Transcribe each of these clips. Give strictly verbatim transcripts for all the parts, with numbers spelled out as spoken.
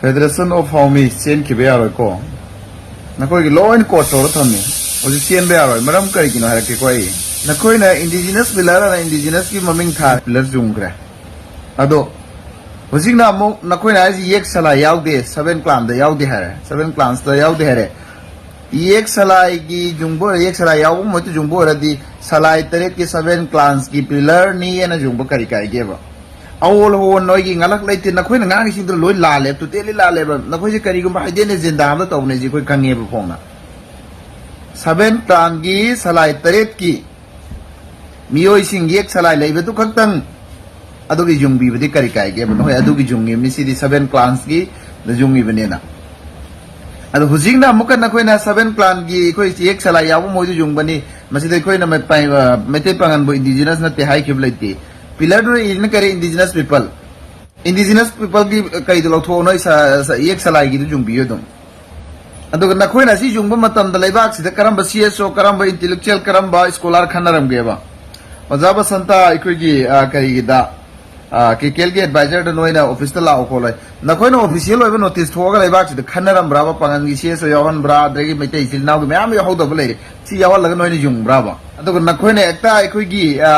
Federation of Haomi ꯆꯦꯟꯈꯤꯕ ꯌꯥꯔꯣꯏꯀꯣ꯫ ꯅꯈꯣꯏꯒꯤ ꯂꯣꯏꯅ code ꯇꯧꯔ ꯊꯝꯃꯤ꯫ ꯍꯧꯖꯤꯛ ꯆꯦꯟꯕ ꯌꯥꯔꯣꯏ꯫ ꯃꯔꯝ ꯀꯔꯤꯒꯤꯅꯣ ꯍꯥꯏꯔꯛꯀꯦꯀꯣ ꯑꯩ꯫ ꯅꯈꯣꯏꯅ indigenous pillar ꯑꯅ indigenous ꯀꯤ ꯃꯃꯤꯡ ꯊꯥ pillar ꯆꯨꯝꯈ꯭ꯔꯦ꯫ ꯑꯗꯣ ꯍꯧꯖꯤꯛꯅ ꯑꯃꯨꯛ ꯅꯈꯣꯏꯅ ꯍꯥꯏꯁꯤ ꯌꯦꯛ ꯁꯂꯥꯏ ꯌꯥꯎꯗꯦ, seven clan ꯗ ꯌꯥꯎꯗꯦ ꯍꯥꯏꯔꯦ, seven clans ꯇ ꯌꯥꯎꯗꯦ ꯍꯥꯏꯔꯦ꯫ ꯌꯦꯛ ꯁꯂꯥꯏꯒꯤ ꯌꯨꯡꯕ ꯑꯣꯏꯔ-, ꯌꯦꯛ ꯁꯂꯥꯏ ꯌꯥꯎꯕ ꯃꯍꯨꯠꯇ ꯌꯨꯡꯕ ꯑꯣꯏꯔꯗꯤ ꯁꯂꯥꯏ ꯇꯔꯦꯠꯀꯤ seven clans ꯀꯤ pillar ꯅꯤ ꯍꯥꯏꯅ ꯌꯨꯡꯕ ꯀꯔꯤ ꯀꯥꯏꯒꯦꯕ? ꯑꯑꯣꯜ ꯑꯑꯣꯟ ꯅꯣꯏꯒꯤ ꯉꯥꯂꯛ ꯂꯩꯇꯦ, ꯅꯈꯣꯏꯅ ꯉꯥꯡꯉꯤꯁꯤꯡꯗꯣ ꯂꯣꯏ ꯂꯥꯜꯂꯦ, totally ꯂꯥꯜꯂꯦꯕ꯫ ꯅꯈꯣꯏꯁꯦ ꯀꯔꯤꯒꯨꯝꯕ hidden agenda ꯑꯃ ꯇꯧꯕꯅꯦꯁꯦ ꯑꯩꯈꯣꯏ ꯈꯪꯉꯦꯕ ꯐꯣꯡꯅ꯫ Seven clan ꯒꯤ ꯁꯂꯥꯏ ꯇꯔꯦꯠꯀꯤ ꯃꯤꯑꯣꯏꯁꯤꯡ ꯌꯦꯛ ꯁꯂꯥꯏ ꯂꯩꯕꯗꯨ ꯈꯛꯇꯪ ꯑꯗꯨꯒꯤ ꯌꯨꯡꯕꯤꯕꯗꯤ ꯀꯔꯤ ꯀꯥꯏꯒꯦꯕ? ꯍꯣꯏ, ꯑꯗꯨꯒꯤ ꯌꯨꯡꯉꯤꯕꯅꯤ, ꯁꯤꯗꯤ seven clans ꯀꯤ ꯌꯨꯡꯉꯤꯕꯅꯦꯅ꯫ ꯑꯗꯣ ꯍꯧꯖꯤꯛꯅ ꯑꯃꯨꯛꯀ ꯅꯈꯣꯏꯅ seven clan ꯒꯤ ꯑꯩꯈꯣꯏ ꯌꯦꯛ ꯁꯂꯥꯏ ꯌꯥꯎꯕ ꯃꯣꯏꯗꯨ ꯌꯨꯡꯕꯅꯤ, ꯃꯁꯤꯗ ꯑꯩꯈꯣꯏꯅ ꯃꯩ-, ꯄꯥꯏ-, ꯑ, ꯃꯩꯇꯩ ꯄꯥꯉꯟꯕꯨ indigenous ꯅꯠꯇꯦ ꯍꯥꯏꯈꯤꯕ ꯂꯩꯇꯦ꯫ Pillar ꯗꯨꯅ ꯏꯔꯤꯅ ꯀꯔꯤ indigenous people? Indigenous people ꯒꯤ ꯀꯩꯗꯣ ꯂꯧꯊꯣꯛꯑꯣ, ꯅꯣꯏ ꯁ-, ꯁ-, ꯌꯦꯛ ꯁꯂꯥꯏꯒꯤꯗꯨ ꯌꯨꯡꯕꯤꯌꯨ ꯑꯗꯨꯝ꯫ ꯑꯗꯨꯒ ꯅꯈꯣꯏꯅ ꯑꯁꯤ ꯌꯨꯡꯕ ꯃꯇꯝꯗ ꯂꯩꯕꯥꯛꯁꯤꯗ ꯀꯔꯝꯕ C S O, ꯀꯔꯝꯕ intellectual, ꯀꯔꯝꯕ scholar ꯈꯟꯅꯔꯝꯒꯦꯕ? ꯑꯣꯖꯥ ꯕꯁꯟꯇ, ꯑꯩꯈꯣꯏꯒꯤ, ꯑ, ꯀꯔꯤꯒꯤꯗ, ꯑ, ꯀꯦ ꯀꯦ ꯑꯦꯜ ꯒꯤ advisor ꯗ ꯅꯣꯏꯅ office ꯇ ꯂꯥꯛꯑꯣ ꯈꯣꯠꯂꯣ꯫ ꯅꯈꯣꯏꯅ official ꯑꯣꯏꯕ notice ꯊꯣꯛꯑꯒ ꯂꯩꯕꯥꯛꯁꯤꯗ ꯈꯟꯅꯔꯝꯕ꯭ꯔꯥꯕ? ꯄꯥꯉꯜꯒꯤ C S O ꯌꯥꯎꯍꯟꯕ꯭ꯔꯥ? ꯑꯗꯒꯤ ꯃꯩꯇꯩ ꯏꯆꯤꯜ ꯏꯅꯥꯎꯒꯤ ꯃꯌꯥꯝ ꯌꯥꯎꯍꯧꯗꯕ ꯂꯩꯔꯦ꯫ ꯁꯤ ꯌꯥꯎꯍꯜꯂꯒ ꯅꯣꯏꯅ ꯌꯨꯡꯕ꯭ꯔꯥꯕ? ꯑꯗꯨꯒ ꯅꯈꯣꯏꯅ ꯍꯦꯛꯇ ꯑꯩꯈꯣꯏꯒꯤ, ꯑ,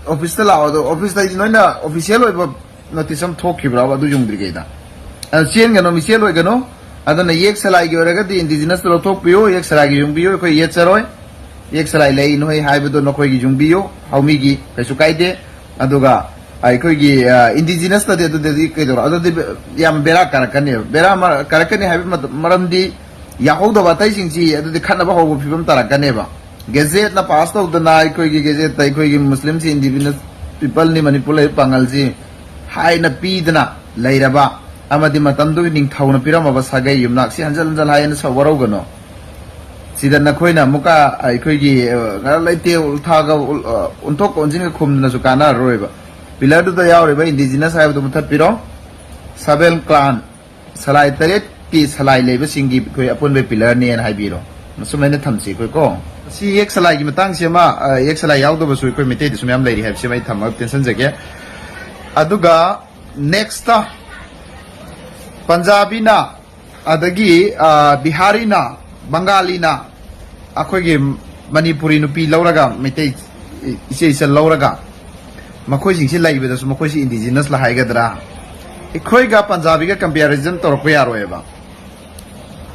office ꯇ ꯂꯥꯛꯑꯣ, ꯑꯗꯣ office ꯇ ꯍꯥꯏꯗꯤ ꯅꯣꯏꯅ official ꯑꯣꯏꯕ notice ꯑꯃ ꯊꯣꯛꯈꯤꯕ꯭ꯔꯥꯕ ꯑꯗꯨ ꯌꯨꯡꯗ꯭ꯔꯤꯉꯩꯗ? ꯑꯗꯨ ꯆꯦꯟꯒꯅꯨ, ꯃꯤꯆꯦꯜ ꯑꯣꯏꯒꯅꯨ꯫ ꯑꯗꯨꯅ ꯌꯦꯛ ꯁꯂꯥꯏꯒꯤ ꯑꯣꯏꯔꯒꯗꯤ indigenous ꯇ ꯂꯧꯊꯣꯛꯄꯤꯌꯨ, ꯌꯦꯛ ꯁꯂꯥꯏꯒꯤ ꯌꯨꯡꯕꯤꯌꯨ, ꯑꯩꯈꯣꯏ ꯌꯦꯠꯆꯔꯣꯏ꯫ ꯌꯦꯛ ꯁꯂꯥꯏ ꯂꯩ ꯅꯣꯏ ꯍꯥꯏꯕꯗꯣ ꯅꯈꯣꯏꯒꯤ ꯌꯨꯡꯕꯤꯌꯨ, ꯍꯥꯎꯃꯤꯒꯤ ꯀꯩꯁꯨ ꯀꯥꯏꯗꯦ꯫ ꯑꯗꯨꯒ ꯑꯩꯈꯣꯏꯒꯤ, ꯑ, indigenous ꯇꯗꯤ ꯑꯗꯨꯗꯗꯤ ꯀꯩꯗꯧꯔꯣ? ꯑꯗꯨꯗꯤ ꯌꯥꯝ ꯕꯦꯔꯥ ꯀꯥꯔꯛꯀꯅꯦꯕ꯫ ꯕꯦꯔꯥ ꯃꯔ-, ꯀꯥꯔꯛꯀꯅꯤ ꯍꯥꯏꯕ ꯃꯇꯝ, ꯃꯔꯝꯗꯤ ꯌꯥꯍꯧꯗꯕ ꯑꯇꯩꯁꯤꯡꯁꯤ ꯑꯗꯨꯗꯤ ꯈꯠꯅꯕ ꯍꯧꯕ ꯐꯤꯕꯝ ꯇꯥꯔꯛꯀꯅꯦꯕ꯫ Gazette ꯅ pass ꯇꯧꯗꯅ ꯑꯩꯈꯣꯏꯒꯤ Gazette ꯇ ꯑꯩꯈꯣꯏꯒꯤ Muslim ꯁꯤ indigenous people ꯅꯤ, ꯃꯅꯤꯄꯨꯔ ꯂꯩꯔꯤꯕ ꯄꯥꯉꯜꯁꯤ ꯍꯥꯏꯅ ꯄꯤꯗꯅ ꯂꯩꯔꯕ ꯑꯃꯗꯤ ꯃꯇꯝꯗꯨꯒꯤ ꯅꯤꯡꯊꯧꯅ ꯄꯤꯔꯝꯃꯕ ꯁꯥꯒꯩ ꯌꯨꯝꯅꯥꯛꯁꯤ ꯍꯟꯖꯤꯟ ꯍꯟꯖꯤꯟ ꯍꯥꯏꯅ ꯁ-, ꯋꯥꯔꯧꯒꯅꯨ꯫ ꯁꯤꯗ ꯅꯈꯣꯏꯅ ꯑꯃꯨꯛꯀ ꯑꯩꯈꯣꯏꯒꯤ, ꯑ, ꯂꯩꯇꯦ ꯎꯜꯊꯥꯒ ꯎꯜ-, ꯑ, ꯑꯣꯟꯊꯣꯛ ꯑꯣꯟꯁꯤꯟꯒ ꯈꯨꯝꯗꯅꯁꯨ ꯀꯥꯟꯅꯔꯔꯣꯏꯕ꯫ Pillar ꯗꯨꯗ ꯌꯥꯎꯔꯤꯕ indigenous ꯍꯥꯏꯕꯗꯨ ꯃꯨꯊꯠꯄꯤꯔꯣ꯫ Seven clan, ꯁꯂꯥꯏ ꯇꯔꯦꯠꯀꯤ ꯁꯂꯥꯏ ꯂꯩꯕꯁꯤꯡꯒꯤ ꯑꯩꯈꯣꯏ ꯑꯄꯨꯟꯕ pillar ꯅꯦꯅ ꯍꯥꯏꯕꯤꯔꯣ꯫ ꯃꯁꯨꯃꯥꯏꯅ ꯊꯝꯁꯤ ꯑꯩꯈꯣꯏ ꯀꯣ꯫ ꯁꯤ ꯌꯦꯛ ꯁꯂꯥꯏꯒꯤ ꯃꯇꯥꯡꯁꯤ ꯑꯃ, ꯑ, ꯌꯦꯛ ꯁꯂꯥꯏ ꯌꯥꯎꯗꯕꯁꯨ ꯑꯩꯈꯣꯏ ꯃꯩꯇꯩꯗꯁꯨ ꯃꯌꯥꯝ ꯂꯩꯔꯤ ꯍꯥꯏꯕꯁꯤ ꯑꯩ ꯊꯝꯃꯒ ꯇꯦꯟꯁꯤꯟꯖꯒꯦ꯫ ꯑꯗꯨꯒ next ꯄꯟꯖꯥꯕꯤꯅ, ꯑꯗꯒꯤ, ꯑ, ꯕꯤꯍꯥꯔꯤꯅ, ꯕꯪꯒꯥꯂꯤꯅ, ꯑꯩꯈꯣꯏꯒꯤ ꯃꯅꯤꯄꯨꯔꯤ ꯅꯨꯄꯤ ꯂꯧꯔꯒ, ꯃꯩꯇꯩ ꯏꯆꯦ ꯏꯆꯜ ꯂꯧꯔꯒ, ꯃꯈꯣꯏꯁꯤꯡꯁꯤ ꯂꯩꯕꯗꯁꯨ ꯃꯈꯣꯏꯁꯤ indigenous ꯂ ꯍꯥꯏꯒꯗ꯭ꯔꯥ? ꯑꯩꯈꯣꯏꯒ ꯄꯟꯖꯥꯕꯤꯒ comparison ꯇꯧꯔꯛꯄ ꯌꯥꯔꯣꯏꯕ꯫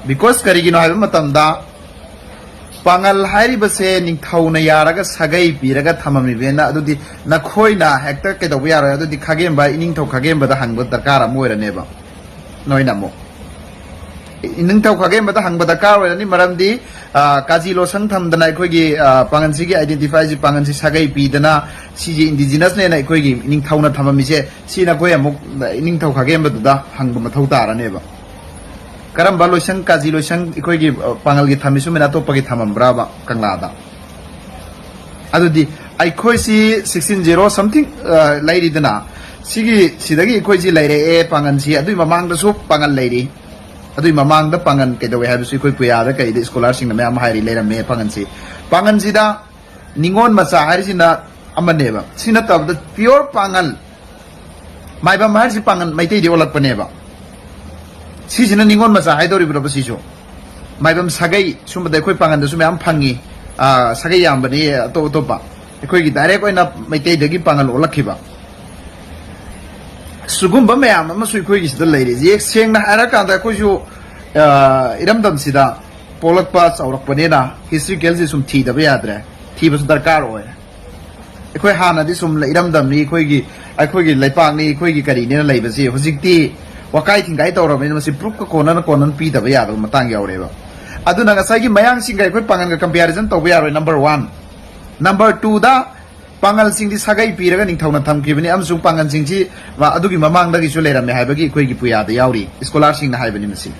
Because ꯀꯔꯤꯒꯤꯅꯣ ꯍꯥꯏꯕ ꯃꯇꯝꯗ, ꯄꯥꯉꯜ ꯍꯥꯏꯔꯤꯕꯁꯦ ꯅꯤꯡꯊꯧꯅ ꯌꯥꯔꯒ ꯁꯥꯒꯩ ꯄꯤꯔꯒ ꯊꯝꯃꯝꯃꯤꯕꯅꯤꯅ, ꯑꯗꯨꯗꯤ ꯅꯈꯣꯏꯅ ꯍꯦꯛꯇ ꯀꯩꯗꯧꯕ ꯌꯥꯔꯣꯏ꯫ ꯑꯗꯨꯗꯤ ꯈꯥꯒꯦꯝꯕ, ꯏꯅꯤꯡꯊꯧ ꯈꯥꯒꯦꯝꯕꯗ ꯍꯪꯕ ꯗꯔꯀꯥꯔ ꯑꯃ ꯑꯣꯏꯔꯅꯦꯕ꯫ ꯅꯣꯏꯅ ꯑꯃꯨꯛ ꯏꯅꯤꯡꯊꯧ ꯈꯥꯒꯦꯝꯕꯗ ꯍꯪꯕ ꯗꯔꯀꯥꯔ ꯑꯣꯏꯔꯅꯤ, ꯃꯔꯝꯗꯤ, ꯑ, ꯀꯥꯖꯤ ꯂꯣꯁꯪ ꯊꯝꯗꯅ ꯑꯩꯈꯣꯏꯒꯤ, ꯑ, ꯄꯥꯉꯜꯁꯤꯒꯤ identify ꯁꯤ, ꯄꯥꯉꯜꯁꯤ ꯁꯥꯒꯩ ꯄꯤꯗꯅ ꯁꯤꯁꯦ indigenous ꯅꯦꯅ ꯑꯩꯈꯣꯏꯒꯤ ꯏꯅꯤꯡꯊꯧꯅ ꯊꯝꯃꯝꯃꯤꯁꯦ, ꯁꯤ ꯅꯈꯣꯏ ꯑꯃꯨꯛ ꯏꯅꯤꯡꯊꯧ ꯈꯥꯒꯦꯝꯕꯗꯨꯗ ꯍꯪꯕ ꯃꯊꯧ ꯇꯥꯔꯅꯦꯕ꯫ ꯀꯔꯝꯕ ꯂꯣꯏꯁꯪ, ꯀꯥꯖꯤ ꯂꯣꯏꯁꯪ ꯑꯩꯈꯣꯏꯒꯤ, ꯑ, ꯄꯥꯉꯜꯒꯤ ꯊꯝꯃꯤ ꯁꯨꯃꯥꯏꯅ ꯑꯇꯣꯞꯄꯒꯤ ꯊꯝꯃꯝꯕ꯭ꯔꯕ ꯀꯪꯂꯥꯗ? ꯑꯗꯨꯗꯤ ꯑꯩꯈꯣꯏꯁꯤ sixteen zero something, ꯑ, ꯂꯩꯔꯤꯗꯅ, ꯁꯤꯒꯤ, ꯁꯤꯗꯒꯤ ꯑꯩꯈꯣꯏꯁꯤ ꯂꯩꯔꯛꯑꯦ ꯄꯥꯉꯜꯁꯤ꯫ ꯑꯗꯨꯏ ꯃꯃꯥꯡꯗꯁꯨ ꯄꯥꯉꯜ ꯂꯩꯔꯤ꯫ ꯑꯗꯨꯏ ꯃꯃꯥꯡꯗ ꯄꯥꯉꯜ ꯀꯩꯗꯧꯋꯦ ꯍꯥꯏꯕꯁꯤ ꯑꯩꯈꯣꯏ ꯄꯨꯌꯥꯗ ꯀꯩꯗ scholar ꯁꯤꯡꯅ ꯃꯌꯥꯝ ꯍꯥꯏꯔꯤ, ꯂꯩꯔꯝꯃꯦ ꯄꯥꯉꯜꯁꯤ꯫ ꯄꯥꯉꯜꯁꯤꯗ ꯅꯤꯉꯣꯜ ꯃꯆꯥ ꯍꯥꯏꯔꯤꯁꯤꯅ ꯑꯃꯅꯦꯕ꯫ ꯁꯤ ꯅꯠꯇꯕꯗ pure ꯄꯥꯉꯜ, ꯃꯥꯏꯕꯝ ꯍꯥꯏꯔꯤꯁꯤ ꯄꯥꯉꯜ ꯃꯩꯇꯩꯗꯤ ꯑꯣꯜꯂꯛꯄꯅꯦꯕ꯫ ꯁꯤꯁꯤꯅ ꯅꯤꯉꯣꯜ ꯃꯆꯥ ꯍꯥꯏꯗꯧꯔꯤꯕ꯭ꯔꯕ ꯁꯤꯁꯨ? ꯃꯥꯏꯕꯝ ꯁꯥꯒꯩ ꯁꯨꯝꯕꯗ ꯑꯩꯈꯣꯏ ꯄꯥꯉꯜꯗꯁꯨ ꯃꯌꯥꯝ ꯐꯪꯉꯤ꯫ ꯑꯥ, ꯁꯥꯒꯩ ꯌꯥꯝꯕꯅꯤ ꯑꯇꯣꯞ ꯑꯇꯣꯞꯄ꯫ ꯑꯩꯈꯣꯏꯒꯤ direct ꯑꯣꯏꯅ ꯃꯩꯇꯩꯗꯒꯤ ꯄꯥꯉꯜ ꯑꯣꯜꯂꯛꯈꯤꯕ꯫ ꯁꯤꯒꯨꯝꯕ ꯃꯌꯥꯝ ꯑꯃꯁꯨ ꯑꯩꯈꯣꯏꯒꯤꯁꯤꯗ ꯂꯩꯔꯤ꯫ ꯌꯦꯛ ꯁꯦꯡꯅ ꯍꯥꯏꯔꯀꯥꯟꯗ ꯑꯩꯈꯣꯏꯁꯨ, ꯑꯥ, ꯏꯔꯝꯗꯝꯁꯤꯗ ꯄꯣꯛꯂꯛꯄ ꯆꯥꯎꯔꯛꯄꯅꯤꯅ historical ꯁꯤ ꯁꯨꯝ ꯊꯤꯗꯕ ꯌꯥꯗ꯭ꯔꯦ꯫ ꯊꯤꯕꯁꯨ ꯗꯔꯀꯥꯔ ꯑꯣꯏ꯫ ꯑꯩꯈꯣꯏ ꯍꯥꯟꯅꯗꯤ ꯁꯨꯝ ꯏꯔꯝꯗꯝꯅꯤ, ꯑꯩꯈꯣꯏꯒꯤ, ꯑꯩꯈꯣꯏꯒꯤ ꯂꯩꯄꯥꯛꯅꯤ, ꯑꯩꯈꯣꯏꯒꯤ ꯀꯔꯤꯅꯦꯅ ꯂꯩꯕꯁꯤ ꯍꯧꯖꯤꯛꯇꯤ ꯋꯥꯀꯥꯏ ꯊꯤꯡꯒꯥꯏ ꯇꯧꯔꯕꯅꯤꯅ ꯃꯁꯤ proof ꯀ ꯀꯣꯟꯅꯅ, ꯀꯣꯟꯅꯅ ꯄꯤꯗꯕ ꯌꯥꯗꯕ ꯃꯇꯥꯡ ꯌꯥꯎꯔꯦꯕ꯫ ꯑꯗꯨꯅ ꯉꯁꯥꯏꯒꯤ ꯃꯌꯥꯡꯁꯤꯡꯒ ꯑꯩꯈꯣꯏ ꯄꯥꯉꯜꯒ comparison ꯇꯧꯕ ꯌꯥꯔꯣꯏ, number one꯫ Number two ꯗ, ꯄꯥꯉꯜꯁꯤꯡꯗꯤ ꯁꯥꯒꯩ ꯄꯤꯔꯒ ꯅꯤꯡꯊꯧꯅ ꯊꯝꯈꯤꯕꯅꯤ, ꯑꯃꯁꯨꯡ ꯄꯥꯉꯜꯁꯤꯡꯁꯤ ꯃ-, ꯑꯗꯨꯒꯤ ꯃꯃꯥꯡꯗꯒꯤꯁꯨ ꯂꯩꯔꯝꯃꯦ ꯍꯥꯏꯕꯒꯤ ꯑꯩꯈꯣꯏꯒꯤ ꯄꯨꯌꯥꯗ ꯌꯥꯎꯔꯤ, scholar ꯁꯤꯡꯅ ꯍꯥꯏꯕꯅꯤ ꯃꯁꯤ꯫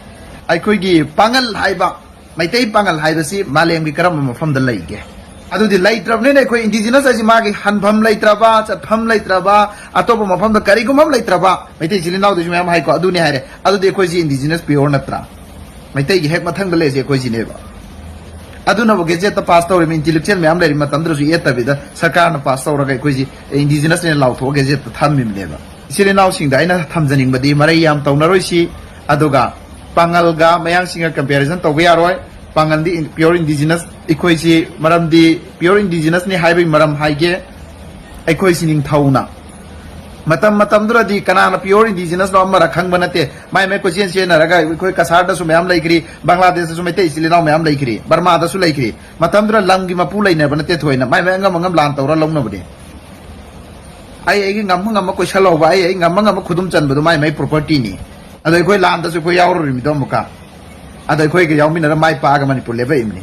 ꯑꯩꯈꯣꯏꯒꯤ ꯄꯥꯉꯜ ꯍꯥꯏꯕ, ꯃꯩꯇꯩ ꯄꯥꯉꯜ ꯍꯥꯏꯕꯁꯤ ꯃꯥꯂꯦꯝꯒꯤ ꯀꯔꯝꯕ ꯃꯐꯝꯗ ꯂꯩꯒꯦ? ꯑꯗꯨꯗꯤ ꯂꯩꯇ꯭ꯔꯕꯅꯤꯅ ꯑꯩꯈꯣꯏ indigenous ꯍꯥꯏꯁꯤ ꯃꯥꯒꯤ ꯍꯟꯐꯝ ꯂꯩꯇ꯭ꯔꯕ, ꯆꯠꯐꯝ ꯂꯩꯇ꯭ꯔꯕ, ꯑꯇꯣꯞꯄ ꯃꯐꯝꯗ ꯀꯔꯤꯒꯨꯝꯕ ꯑꯃ ꯂꯩꯇ꯭ꯔꯕ, ꯃꯩꯇꯩ ꯏꯆꯤꯜ ꯏꯅꯥꯎꯗꯁꯨ ꯃꯌꯥꯝ ꯍꯥꯏꯀꯣ, ꯑꯗꯨꯅꯤ ꯍꯥꯏꯔꯦ꯫ ꯑꯗꯨꯗꯤ ꯑꯩꯈꯣꯏꯁꯤ indigenous pure ꯅꯠꯇ꯭ꯔꯥ? ꯃꯩꯇꯩꯒꯤ ꯍꯦꯛ ꯃꯊꯪꯗ ꯂꯩꯔꯤꯁꯦ ꯑꯩꯈꯣꯏꯁꯤꯅꯦꯕ꯫ ꯑꯗꯨꯅꯕꯨ gazette ꯇ pass ꯇꯧꯔꯤꯕ intellectual ꯃꯌꯥꯝ ꯂꯩꯔꯤ ꯃꯇꯝꯗꯨꯗꯁꯨ ꯌꯦꯠꯇꯕꯤꯗ ꯁꯔꯀꯥꯔꯅ pass ꯇꯧꯔꯒ ꯑꯩꯈꯣꯏꯁꯤ indigenous ꯅꯦꯅ ꯂꯥꯎꯊꯣꯛꯑꯒ gazette ꯇ ꯊꯝꯃꯤꯕꯅꯦꯕ꯫ ꯏꯆꯤꯜ ꯏꯅꯥꯎꯁꯤꯡꯗ ꯑꯩꯅ ꯊꯝꯖꯅꯤꯡꯕꯗꯤ, ꯃꯔꯩ ꯌꯥꯝ ꯇꯧꯅꯔꯣꯏꯁꯤ, ꯑꯗꯨꯒ ꯄꯥꯉꯜꯒ ꯃꯌꯥꯡꯁꯤꯡꯒ comparison ꯇꯧꯕ ꯌꯥꯔꯣꯏ꯫ ꯄꯥꯉꯜꯗꯤ in-, pure indigenous ꯑꯩꯈꯣꯏꯁꯤ, ꯃꯔꯝꯗꯤ pure indigenous ꯅꯤ ꯍꯥꯏꯕꯒꯤ ꯃꯔꯝ ꯍꯥꯏꯒꯦ꯫ ꯑꯩꯈꯣꯏꯁꯤ ꯅꯤꯡꯊꯧꯅ, ꯃꯇꯝ ꯃꯇꯝꯗꯨꯗꯗꯤ ꯀꯅꯥꯅ pure indigenous ꯅꯣ ꯑꯃꯔ ꯈꯪꯕ ꯅꯠꯇꯦ꯫ ꯃꯥꯏ ꯃꯥꯏ ꯀꯣꯏꯆꯦꯟ ꯆꯦꯟꯅꯔꯒ, ꯑꯩꯈꯣꯏ ꯀꯁꯥꯔꯗꯁꯨ ꯃꯌꯥꯝ ꯂꯩꯈ꯭ꯔꯤ, ꯕꯪꯒ꯭ꯂꯥꯗꯦꯁꯇꯁꯨ ꯃꯩꯇꯩ ꯏꯆꯤꯜ ꯏꯅꯥꯎ ꯃꯌꯥꯝ ꯂꯩꯈ꯭ꯔꯤ, ꯕꯔꯃꯥꯗꯁꯨ ꯂꯩꯈ꯭ꯔꯤ꯫ ꯃꯇꯝꯗꯨꯗ ꯂꯝꯒꯤ ꯃꯄꯨ ꯂꯩꯅꯕ ꯅꯠꯇꯦ ꯊꯣꯏꯅ, ꯃꯥꯏ ꯃꯥꯏ ꯑꯉꯝ ꯑꯉꯝ ꯂꯥꯟ ꯇꯧꯔ ꯂꯧꯅꯕꯅꯦ꯫ ꯑꯩ ꯑꯩꯒꯤ ꯉꯝꯕ ꯉꯝꯕ ꯀꯣꯏꯁꯜꯍꯧꯕ, ꯑꯩ ꯑꯩ ꯉꯝꯕ ꯉꯝꯕ ꯈꯨꯗꯨꯝ ꯆꯟꯕꯗꯣ ꯃꯥꯏ ꯃꯥꯏ property ꯅꯤ꯫ ꯑꯗꯣ ꯑꯩꯈꯣꯏ ꯂꯥꯟꯗꯁꯨ ꯑꯩꯈꯣꯏ ꯌꯥꯎꯔꯨꯔꯤꯃꯤꯗꯣ ꯑꯃꯨꯛꯀ꯫ ꯑꯗꯣ ꯑꯩꯈꯣꯏꯒ ꯌꯥꯎꯃꯤꯟꯅꯔ ꯃꯥꯏ ꯄꯥꯛꯑꯒ ꯃꯅꯤꯄꯨꯔ ꯂꯦꯞꯄꯛꯏꯕꯅꯤ꯫